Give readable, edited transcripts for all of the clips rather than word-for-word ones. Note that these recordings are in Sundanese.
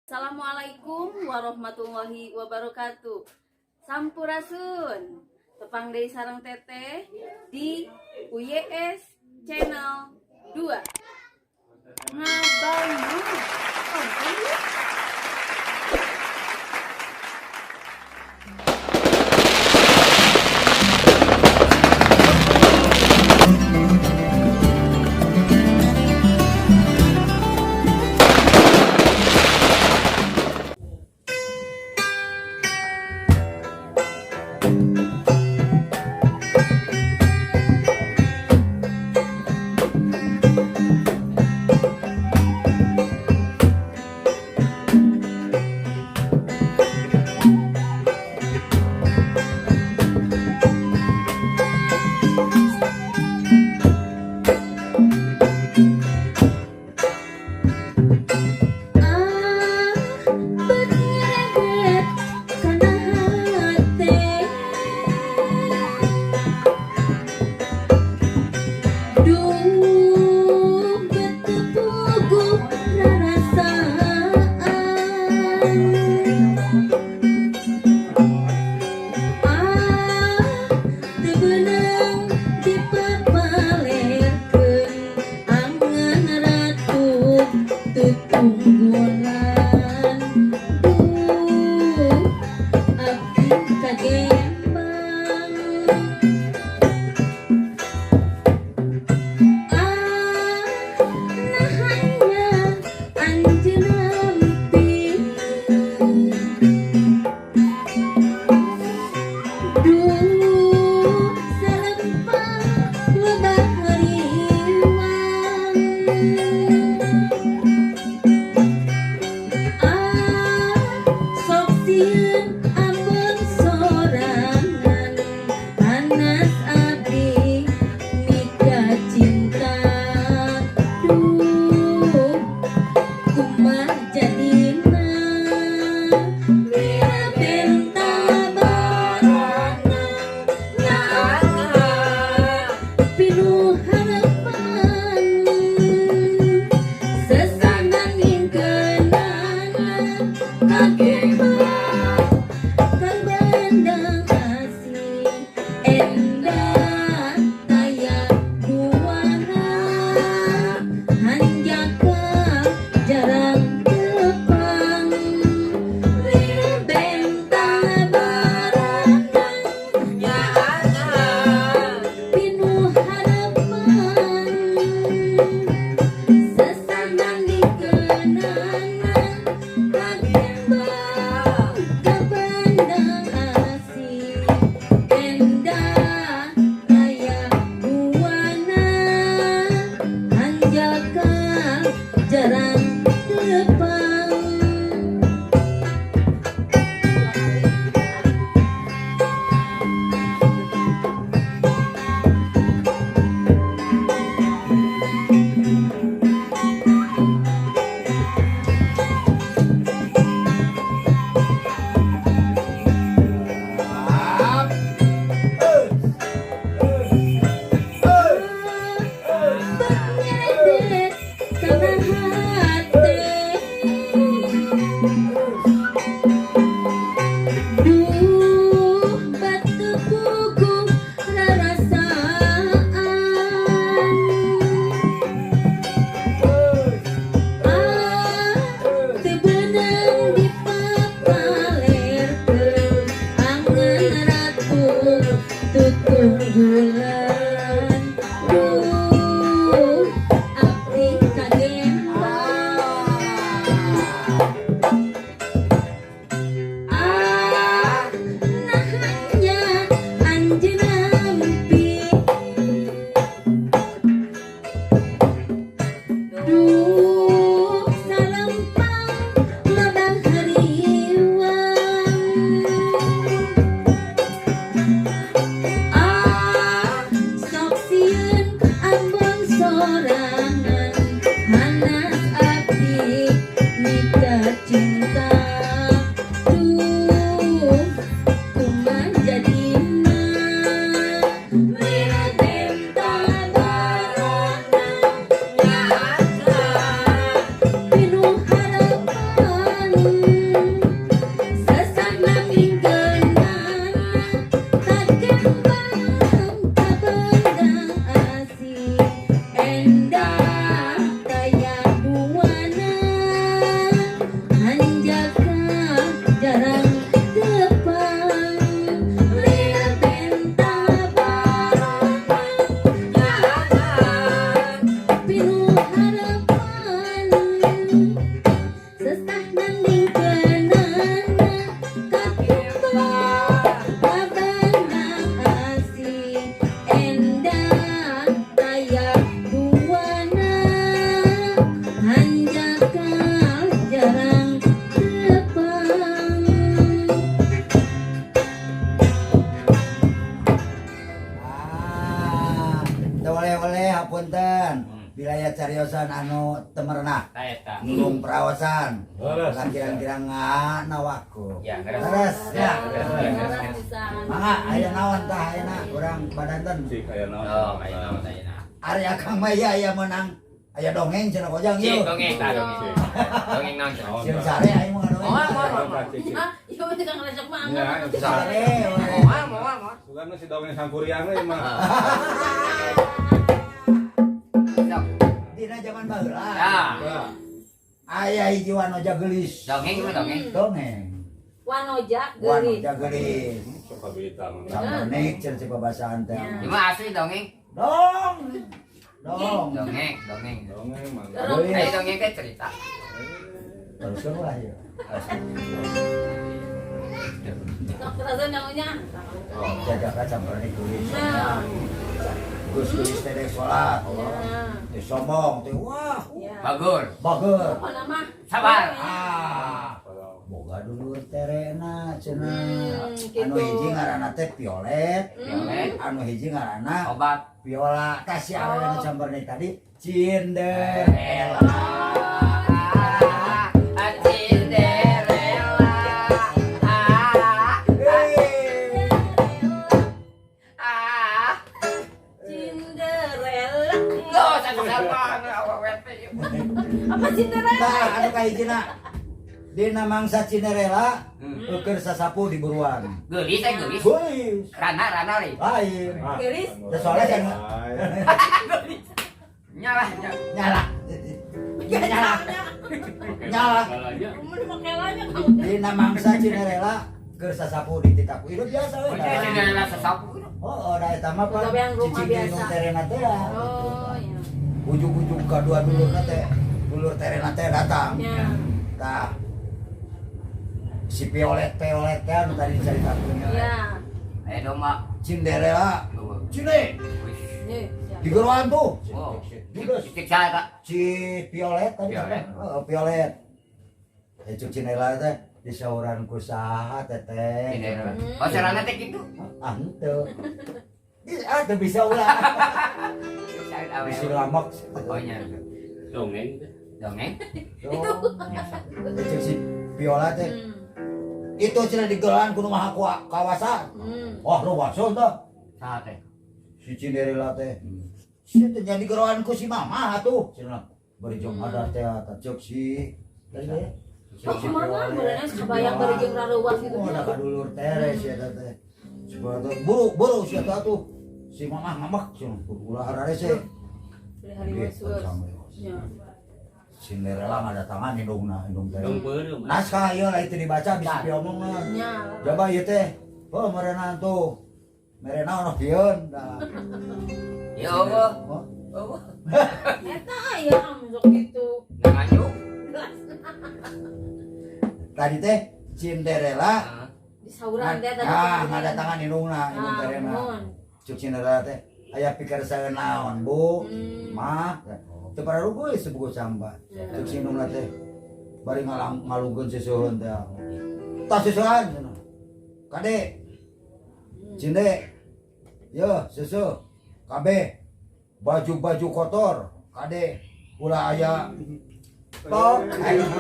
Assalamualaikum warahmatullahi wabarakatuh. Sampurasun. Tepang deui sareng Teteh di UYS Channel 2. Ngabangun. Tonton yuk. Ah, bet ngarebet kana hate. Duh, bet teu puguh rarasaan. Ah, teu beunang dipapalerkeun angan ratu tutunggulan. Duh, abdi kagembang. Ah, naha nya anjeun nampi. Duh, salempang loba hariwang. Ah, sok sieun ambeng sorangan hanas abdi mika cinta. Duh, kumaha jadina lila benta baranang nyaangan pinuh harapan sesana ningkeunana kagembang kang bandang asih endah taya duana hanjakal jarang tepang. Lila benta baranang nyaangan pinuh harapan sesana ningkeunana kagembang kang bandang asih endah taya duana hanjakal jarang tepang. Bet ngerebet kana hate. Duh, bet teu puguh rarasaan. Ah, teu beunang dipapalerkeun angan ratu tutunggulan. Duh, abdi kagembang. Ah, naha nya anjeun nampi. Duh, salempang loba hariwang. Ah, sok sieun ambeng sorangan hanas abdi mika cinta. Duh, kumaha jadina lila benta baranang nyaangan pinuh harapan. Nandingkeunana katupa ka bandang asih endah taya duana hanjakal jarang tepang. Ah, teu oleh-oleh, hapunten. Wilayah cariosan anu teu merenah. Tah eta. Nulung perawasan. Leres. Lah kira-kira nganawaku. Ya, leres. Leres ya. Leres, leres, leres. Pisan. Mangga aya naon tah ayeuna urang badanten. Cik aya naon. Oh, aya naon ayeuna. Ari akang mah ieu aya menang aya dongeng cenah kojang Cik ieu. dongeng tah dongeng. Dongeng naon cenah? Naon, Sieun tah? sare aing mah ngadongeng. Moal, moal, Naon, moal. tah, cik, cik. Ah, iya mah tukang resep mah Ya, anggar. Sare we. Moal, moal, moal. Sugan mah si dongeng sangkuriang we mah. Sok. Dina zaman baheula. Ya. Tah. Aya hiji wanoja geulis. Dongeng mah dongeng. Dongeng. Wanoja geulis. Wanoja geulis. Sok kabita mah. Sampernik cenah si babasaan teh. Ya. Ieu mah asli dongeng. Dong. Dong. Dongeng, dongeng. Dongeng mah. Geulis. Ayo dongeng teh cerita. Terus lah ya. Sok terasa namanya. Oh. Jaga sampernik geulis. Nah. Geus geulis teh dek salat. Ya. Teh sombong teh wah. Ya. Bagur. Bager. Apa nama? Sabar. Ah. Boga dulur terena cenah. Gitu. Anu hiji ngaranna teh Violet, Violet. anu hiji ngaranna Obat. Viola. Kasih awewe nu Oh. campernik tadi Cinderella. Ah, Cinderella. Ah, Hey. ah. Cinderella. Enggak, sama-sama. Awewe teh. Apa Cinderella? Tah anu kahijina. Dina mangsa Cinderella Hmm. keur sasapu di buruan. Geulis teh geulis. Geulis. Rana, rana li. Lain. Ah, Geulis. Ya, soalnya kan- Lain. Nyalah, nyala. Nyala. Nyala. Nyala. Umur makelanya kamu. Dina mangsa Cinderella keur sasapu di titaku. Hidup biasa we. Oh, Cinderella sasapu. Oh, oh, da eta mah pan Tapi yang rumah cicing biasa. indung terena teh ya. Oh, ya. Ujug-ujug ka dua dulurna teh, dulur terena teh datang. Ya. Tah. Si Violet Violet teh anu tadi dicaritakeun. Ya. Ayo domba. Cinderella, Cine, Wih. Nih, siap. digeroan tuh. Oh. Judes. Cik saya tak. Si Violet tadi Violet. siapa? Oh, Violet. Eh cuk Cinderella teh disauran ku saha teteh. Cinderella. Oh, sarana teh gitu. Ah, henteu. Ah, teu bisa ulah. Saya awewe. Bisi lamok. Oh, nya. Dongeng teh. Dongeng. Dong. Eh cuk si Viola teh itu cenah digeroan ku nu maha kawasa. Wah, ruwasun tah. Saha teh? Si Cinderella teh. Si teh jadi geroan ku si mama atuh. Cenah bari jeung ada teh tah cuk si tadi teh. Oh, kumaha beureunan kabayang bari jeung rareuwas gitu. Oh, da kadulur tere si eta teh. Si Viola teh buru buru si eta tuh. Si mama ngambek cenah ulah hararese. Bari hari wasuh. Ya. Cinderella ngadatangan indungna indung teh. Dong beureum. Naskah ieu lah itu dibaca bisa diomongan. Ya. Coba ieu teh. Oh, merenang tuh. Merenang ono pieun dah. Ya Allah. Oh, Oh. Eta aya sok gitu. Nganjuk. tadi teh Cinderella Disauran teh tadi. ah ngadatangan indungna indung Ah, terena. mohon. Cuk Cinderella teh aya pikir saya naon, Bu? Mah, teu pararuguh sebuku sampah. Cuk si indungna teh bari ngalang ngalungkeun seuseun teh. Tah seusehan cenah. Kade. Cinde. Yo, seuseuh. Kabeh baju-baju kotor, kade ulah aya tok aing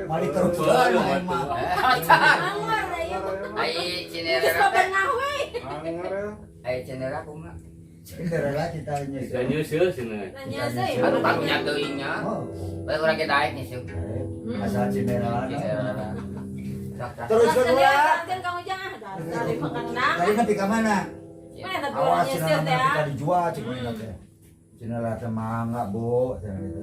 mali terus aing mah. Anggar aya. Ai Geus Cinderella teh. pernah we. Anger. Ai Cinderella kumaha? Cinderella cita Bisa nyeuseun. nyeuseul cenah. Nanya sih. Aduh karunya teuing nya. Oh. Bae urang ge daek nyeuseul. Asal Cinderella. Cinderella. Sok, sok. Terus kedua. Kan kamu jangan dari makan nah. Tadi nepi ka mana? Mana tapi Awas orang nyesel cenah teh. nepi ka dijual cik mana teh. Cinderella teh mangga, Bu, cenah gitu.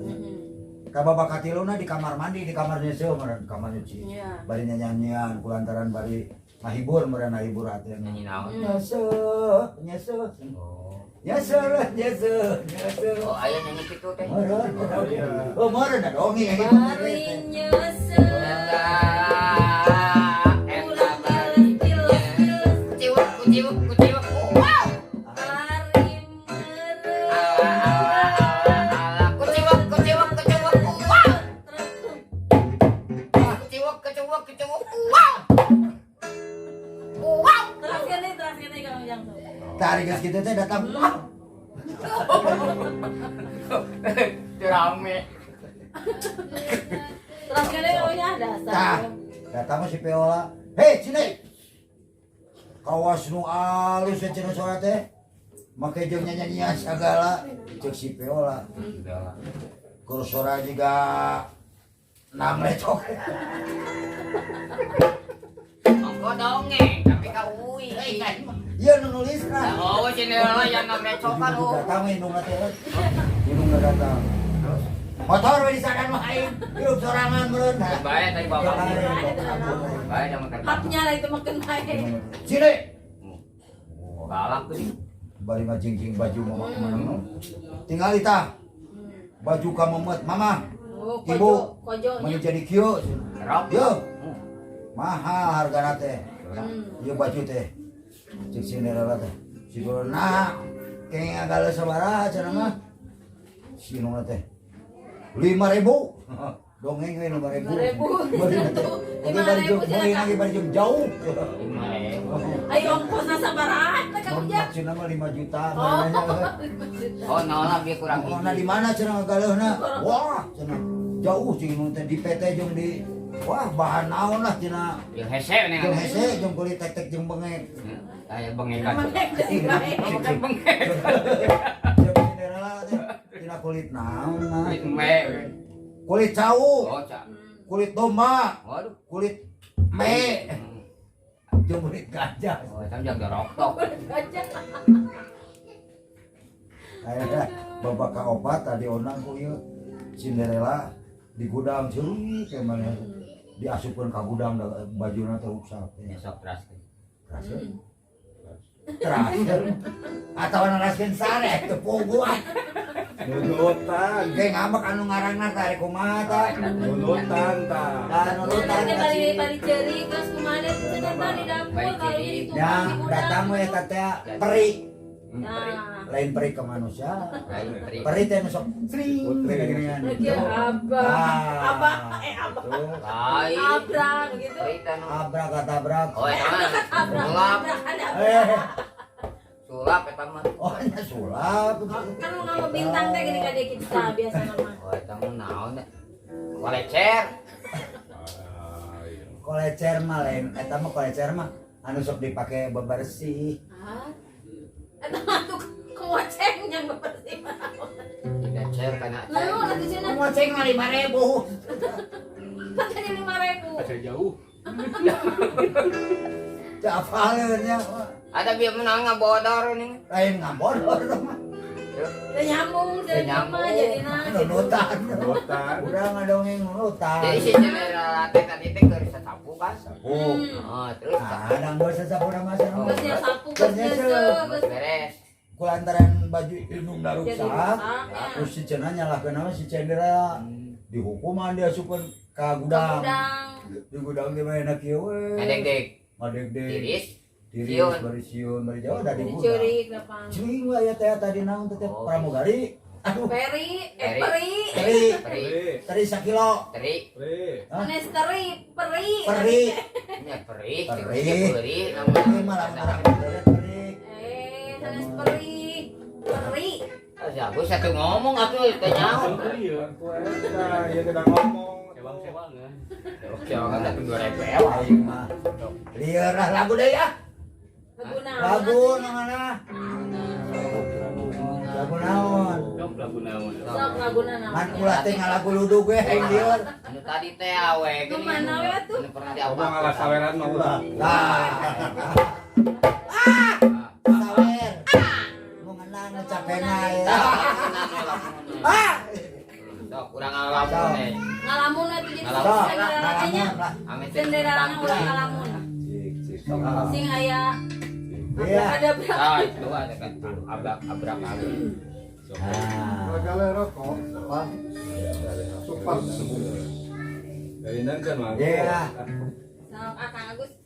Ka babak katiluna di kamar mandi, di kamar nyeuseul meureun di kamar nyuci. Iya. Bari nyanyian kulantaran bari ngahibur meureun ngahibur hati. Nyanyi naon? Nyeuseul, nyeuseul. Oh. Nyeuseul, nyeuseul, nyeuseul. Oh, aya nyanyi kitu teh. Meureun. Oh, meureun da dongeng. Bari nyesel. mah kecewek. Wow. Wow. Teras kene Kang Ujang tuh. Tari geus kitu teh datang. Wah. Teu rame. Teras kene Kang Ujang Tah, dasar. datang mah si Peola. Hei, sini. Kawas nu alus ya cenah sora teh. Make jeung nyanyian sagala ceuk si Peola. Kur sora juga nam lecok. Ongko dongeng tapi ka uwi. Ieu nu nulisna. Oh, Cinderella yang ngamecokan oh. Datang indungna teh. Indungna datang. Motor we disadan mah aing. Hirup sorangan meureun. Bae tadi bapak. Bae da makan. Haknya lah itu makan bae. Sini. Galak tuh. Bari ngajingjing baju mama kemana mana. Tinggal tah. Baju ka memet mama. Oh, Ibu. kojo, Meni kojonya. jadi kieu. Rok. Yo. Mahal hargana teh. Ieu baju teh. Cek Cinderella teh. Si nah, kenging agak sabaraha cenah mah. Si Nona teh. 5.000. Dongeng we 5.000. 5.000. Bari teh. Oke bari jeung 5.000 bari lagi bari jeung jauh. 5.000. Ayo ongkosna sabaraha teh Kang Ujang. Maksudna mah 5 juta. Oh. Oh, naon bieu kurang Oh, nah di mana cenah galeuhna? Wah, cenah jauh cing nu teh di PT jeung di wah bahan naon lah cenah. Jeung hese nih. Jeung hese jeung kulit tek-tek jeung bengek. Aya bengekan. Bengek deui bae. Bukan bengek. Jeung Cinderella teh tina kulit naon nah. Kulit me. Kulit cau, Oh, cak. kulit domba, Waduh. kulit me, jeung kulit gajah. Oh, eta jang dorok tok. Gajah. Ayeuna babak kaopat tadi onang ku ieu Cinderella di gudang ceurik ke mana diasupkeun ka gudang da bajuna teh ruksak. Ya sok teras. Raskeun. Terakhir atau naraskeun sare teu puguh ah. Nunutan. Ge ngambek anu ngaranna teh kumaha tah. Nunutan tah. Tah nunutan. Nanti bari bari ceurik terus kumaha teh cenah tah di dapur Bari kalau ceurik. di Ya, tukang di gudang. datang we eta teh peri. Nah. Lain peri ke manusia. Lain peri. Peri teh nu sok sring geuningan. Lagi abah. Ah. Abah eh abah. Tuh. Lain. Abra gitu. Peri teh nu. Abrakadabrak. Oh, eta mah Abra. sulap. Abra. Eh, Sulap eta mah. oh nya sulap. Kan mau ngomong bintang teh gini ka dia kita biasa nama. Oh, eta mah naon teh? Kolecer. Ah, iya. Kolecer mah lain eta mah kolecer mah anu sok dipake bebersih. Ah. Eta mah tuh kemoceng yang bebersih mah. Kolecer kana Lalu atuh cenah Ngoceng mah 5.000. kan jadi 5.000. Ada jauh. Teu apaleun nya. Ada bieu menang ngabodor nih. Lain ngabodor mah. Teu nyambung Teu teu mah nyambung. jadina gitu. Nunutan. Nunutan. Udah ngadongeng nunutan. Jadi si Cinderella teh tadi teh keur sasapu kan. Sapu. Oh, terus Ah, dang geus sasapu nama sana. Geus nya sapu Geus geus nyeseu. nyeseu geus geus beres. Kulantaran baju indungna jadi rusak. rusak ya. Terus si cenah nyalahkeun nama si Cendera. Dihukuman diasupkeun ka gudang. Gudang. Di gudang ge mah enak kieu we. Ngadeg-deg. Ngadegdeg. Tiris. Tiris, Sieun. bari sieun, bari jauh da di gudang. Diceurik depan. Cing we aya teh tadi naon teh Oh. pramugari. Aduh, Peri, eh Peri. peri. teri, Peri. teri sakilo. Teri. Pri. Hah? Sanes teri, peri. Peri. Nya peri. Peri. Peri Ini malah orang peri. Eh, sanes peri. Peri. Ah, aku satu ngomong atuh teh nyaho. Iya. Ku eta, ieu kita ngomong. Sewang-sewangan. Oke, kan satu 2.000. Aing mah. Lieur lah lagu deui ah. Lagu naon? Lagu nu mana? Lagu naon? Sok lagu naon. Sok laguna naon? Man ulah teh ngalagu ludug we aing lieur. Anu tadi teh awe Nu mana we atuh? Anu pernah Ngomong ala saweran mah ulah. Lah. Sawer. Nu ngenang nu capena ya. Ah. Sok urang ngalamun eh. Ngalamun atuh jadi Ngalamun. Sok, Cinderella teh nya. ngalamun lah. Ame teh Cinderella ulah ngalamun. Cik, cik. Sing aya Iya. abrakadabra. Ah, itu ada kan abrak abrak abrak. Ah. Gale rokok, Pak. Super. Dari nan kan mah. Iya. Sok ah Kang Agus. Ah.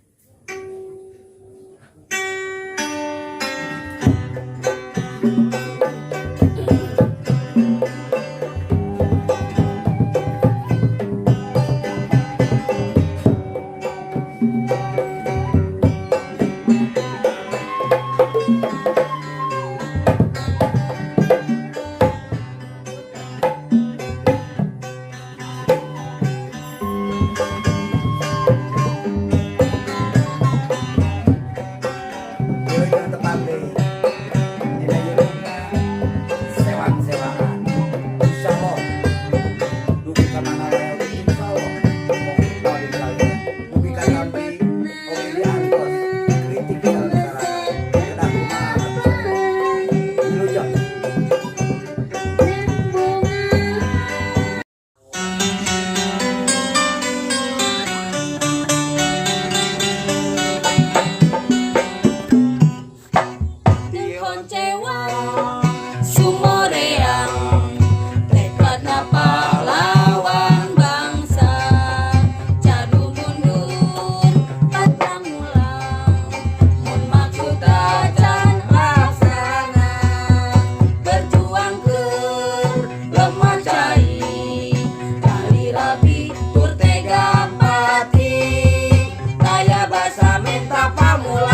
Biasa minta pamulang.